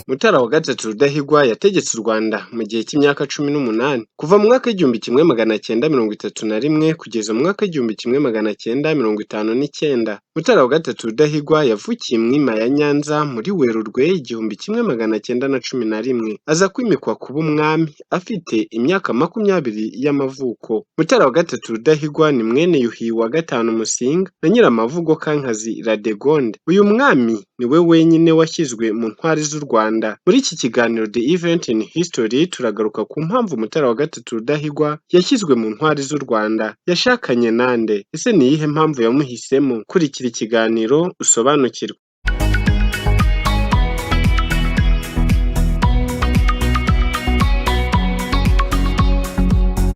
Mutara wa gatatu Rudahigwa yategetse u Rwanda mu gihe cy'imyaka 18, kuva mu mwaka w'1931 kugeza mu mwaka w'1959. Mutara wa gatatu Rudahigwa yavukiye Mwima ya Nyanza muri Werurwe 1911, aza kwimikwa kuba umwami afite imyaka 20 y'amavuko. Mutara wa gatatu Rudahigwa ni mwene Yuhi wa gatanu Musinga na Nyiramavugo Kankazi Radegonde. Uyu mwami ni we wenyine washyizwe mu ntwari z'u Rwanda. Muri iki kiganiro The Event in History turagaruka ku mpamvu Mutara wa gatatu Rudahigwa yashyizwe mu ntwari z'u Rwanda. Yashakanye nande? Ese ni iyihe mpamvu yamuhisemo? Kurikira ikiganiro usobanukirwe.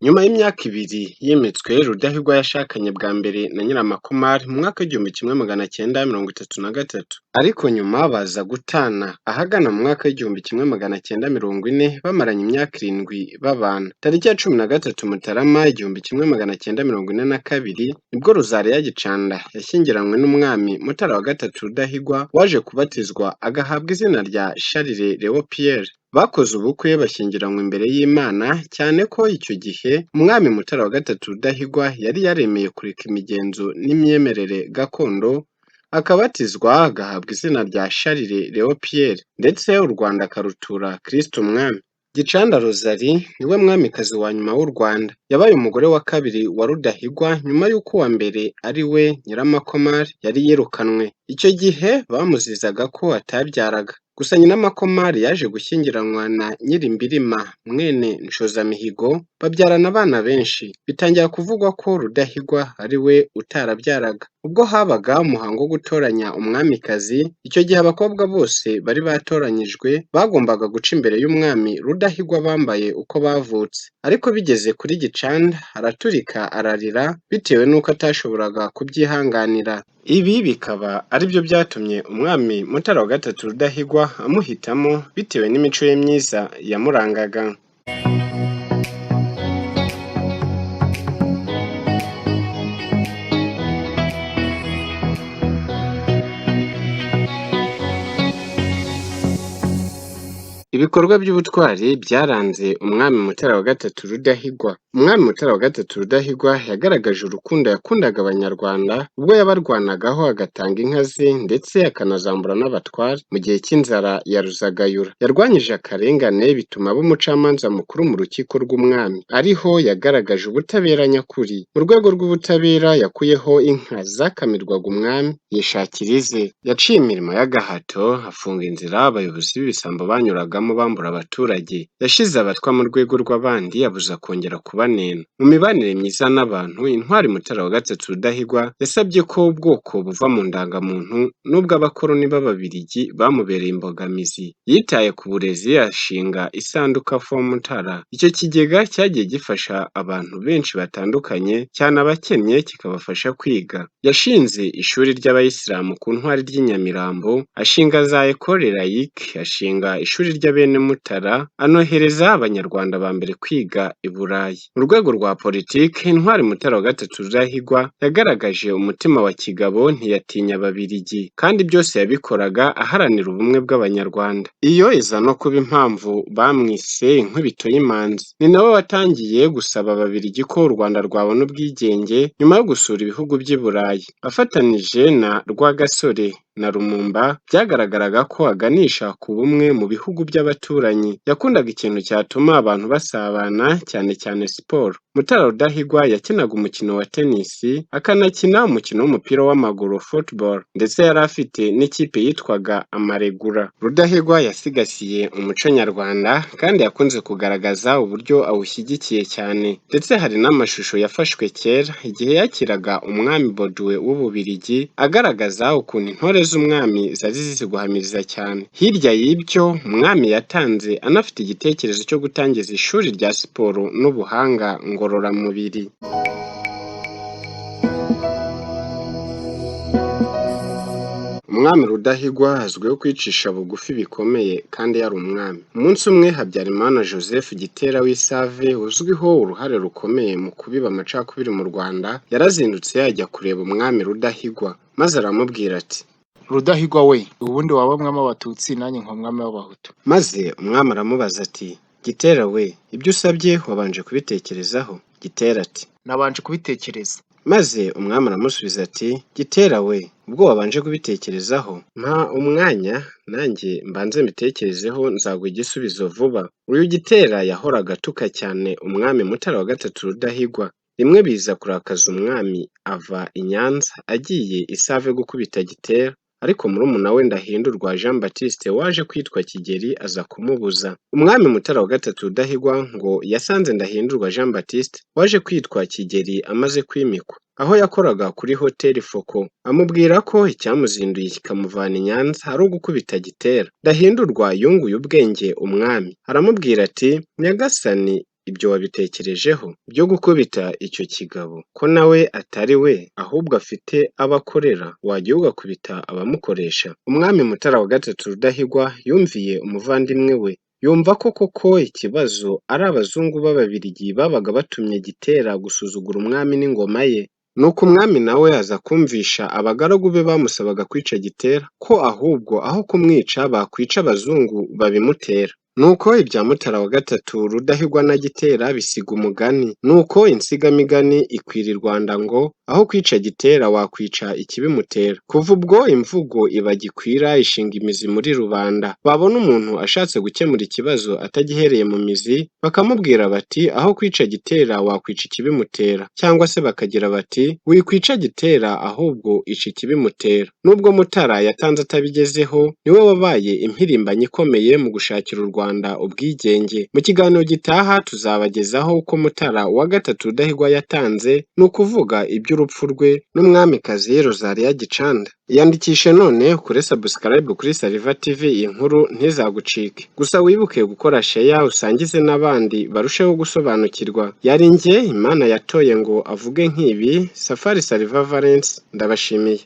Nyuma y'imyaka 2 yimitswe, Rudahigwa yashakanye bwa mbere na Nyiramakomari mu mwaka w'1933, ariko nyuma baza gutana ahagana mu mwaka w'1940 bamaranye imyaka 7 babana. Tariki ya 13 Mutarama 1942 nibwo Rozaliya Gicanda yashyingiranywe n'umwami Mutara wa gatatu Rudahigwa, waje kubatizwa agahabwa izina rya Charles Léon Pierre. Bakoze ubukwe bashyingiranywe imbere y'Imana, cyane ko icyo gihe umwami Mutara wa gatatu Rudahigwa yari yaremeye kureka imigenzo n'imyemerere gakondo, akabatizwa agahabwa izina rya Charles Léon Pierre, ndetse u Rwanda akarutura Kristo Umwami. Gicanda Rosalie niwe mwamikazi wa nyuma w'u Rwanda. Yabaye umugore wa kabiri wa Rudahigwa nyuma y'uko uwa mbere ari we Nyiramakomari yari yirukanwe. Icyo gihe bamuzizaga ko atabyaraga. Gusa Nyiramakomari yaje gushyingiranwa na Nyirimbirima mwene Nshozamihigo, babyarana abana benshi. Bitangira kuvugwa ko Rudahigwa ari we utarabyaraga. Ubwo habaga umuhango wo gutoranya umwamikazi, icyo gihe abakobwa bose bari batoranyijwe bagombaga guca imbere y'umwami Rudahigwa bambaye uko bavutse. Ariko bigeze kuri Gicanda araturika ararira bitewe n'uko atashoboraga kubyihanganira. Ibi bikaba ari byo byatumye umwami Mutara wa gatatu Rudahigwa amuhitamo bitewe n'imico ye myiza yamurangaga. Ibikorwa by'ubutwari byaranze umwami Mutara wa gatatu Rudahigwa. Umwami Mutara wa gatatu Rudahigwa yagaragaje urukundo yakundaga Abanyarwanda ubwo yabarwanagaho agatanga inka ze ndetse akanazambura n'abatware mu gihe cy'inzara ya Ruzagayura. Yarwanyije akarengane bituma aba umucamanza mukuru mu rukiko rw'umwami. Ariho yagaragaje ubutabera nyakuri. Mu rwego rw'ubutabera yakuyeho inka zakamirwaga umwami yishakira ize. Yaciye imirimo y'agahato, afunga inzira abayobozi b'ibisambo banyuragamo bambura abaturage. Yashyize abatwa mu rwego rw'abandi abuza kongera kubanena. Mu mibanire myiza n'abantu, intwari Mutara wa gatatu Rudahigwa yasabye ko ubwoko buva mu ndangamuntu n'ubwo abakoloni b'Ababiligi bamubereye imbogamizi. Yitaye ku burezi ashinga isanduka for Mutara. Icyo kigega cyagiye gifasha abantu benshi batandukanye, cyane abakennye, kikabafasha kwiga. Yashinze ishuri ry'Abayisilamu ku Ntwari ry'i Nyamirambo, ashinga za Ecole Laïque, ashinga ishuri ry'Abene Mutara, anohereza Abanyarwanda ba mbere kwiga i Burayi. Mu rwego rwa politiki, intwari Mutara wa gatatu Rudahigwa yagaragaje umutima wa kigabo, ntiyatinya Ababiligi, kandi byose yabikoraga aharanira ubumwe bw'Abanyarwanda. Iyo iza no kuba impamvu bamwise inkubito y'imanzi. Ni nawe watangiye gusaba Ababiligi ko u Rwanda rwabona ubwigenge nyuma yo gusura ibihugu by'i Burayi. Afatanije na Rwagasore na Lumumba, byagaragaraga ko aganisha ku bumwe mu bihugu by'abaturanyi. Yakundaga ikintu cyatuma abantu basabana, cyane cyane siporo. Mutara Rudahigwa yakinaga umukino wa tenisi, akanakina umukino w'umupira w'amaguru football, ndetse yari afite n'ikipe yitwaga Amaregura. Rudahigwa yasigasiye umuco nyarwanda kandi yakunze kugaragaza uburyo awushyigikiye cyane, ndetse hari n'amashusho yafashwe kera igihe yakiraga umwami Baudouin w'Ububiligi, agaragaza ukuntu intore z'umwami zari zizi guhamiriza cyane. Hirya y'ibyo, umwami yatanze anafite igitekerezo cyo gutangiza ishuri rya siporo n'ubuhanga ngororamubiri. Umwami Rudahigwa azwiho kwicisha bugufi bikomeye kandi yari umwami. Umunsi umwe Habyarimana Joseph Gitera w'Isave uzwiho uruhare rukomeye mu kubiba amacakubiri mu Rwanda, yarazindutse ajya kureba umwami Rudahigwa, maze aramubwira ati: "Rudahigwa we, ubundi waba umwami w'Abatutsi, nanjye nkaba umwami w'Abahutu." Maze umwami aramubaza ati: "Gitera we, ibyo usabye wabanje kubitekerezaho?" Gitera ati: "Nabanje kubitekereza." Maze umwami aramusubiza ati: "Gitera we, ubwo wabanje kubitekerezaho, mpa umwanya nanjye mbanze mbitekerezeho, nzaguha igisubizo vuba." Uyu Gitera yahoraga atuka cyane umwami Mutara wa gatatu Rudahigwa. Rimwe biza kurakaza umwami, ava i Nyanza agiye i Save gukubita Gitera, ariko murumuna we Ndahindurwa Jean Baptiste waje kwitwa Kigeli aza kumubuza. Umwami Mutara wa gatatu Rudahigwa ngo yasanze Ndahindurwa Jean Baptiste waje kwitwa Kigeli amaze kwimikwa, aho yakoraga kuri Hoteli Faucon, amubwira ko icyamuzinduye kikamuvana i Nyanza ari ugukubita Gitera. Ndahindurwa yunguye ubwenge umwami, aramubwira ati: "Nyagasani, ibyo wabitekerejeho byo gukubita icyo kigabo, ko nawe atari we ahubwo afite abo akorera, wagiye ugakubita abamukoresha?" Umwami Mutara wa gatatu Rudahigwa yumviye umuvandimwe we, yumva ko koko ikibazo ari abazungu b'Ababiligi babaga batumye Gitera gusuzugura umwami n'ingoma ye. Nuko umwami nawe aza kumvisha abagaragu be bamusabaga kwica Gitera ko ahubwo aho kumwica bakwica abazungu babimutera. Nuko ibya Mutara wa gatatu Rudahigwa na Gitera bisiga umugani. Nuko insigamigani ikwira i Rwanda ngo: "Aho kwica Gitera wakwica ikibimutera." Kuva ubwo imvugo iba gikwira, ishinga imizi muri rubanda. Babona umuntu ashatse gukemura ikibazo atagihereye mu mizi, bakamubwira bati: "Aho kwica Gitera wakwica ikibimutera." Cyangwa se bakagira bati: "Wikwica Gitera, ahubwo ica ikibimutera." Nubwo Mutara yatanze atabigezeho, niwe wabaye impirimbanyi ikomeye mu gushakira u Rwanda ubwigenge. Mu kiganiro gitaha tuzabagezaho uko Mutara wa gatatu Rudahigwa yatanze, ni ukuvuga iby'urupfu rwe n'umwamikazi Rosalie Gicanda. Iyandikishe none ukore subscribe kuri Saliva TV, iyi nkuru ntizagucike. Gusa wibuke gukora share, usangize n'abandi barusheho gusobanukirwa. Yari njye Imana yatoye ngo avuge nk'ibi, Safari Saliva Valence, ndabashimiye.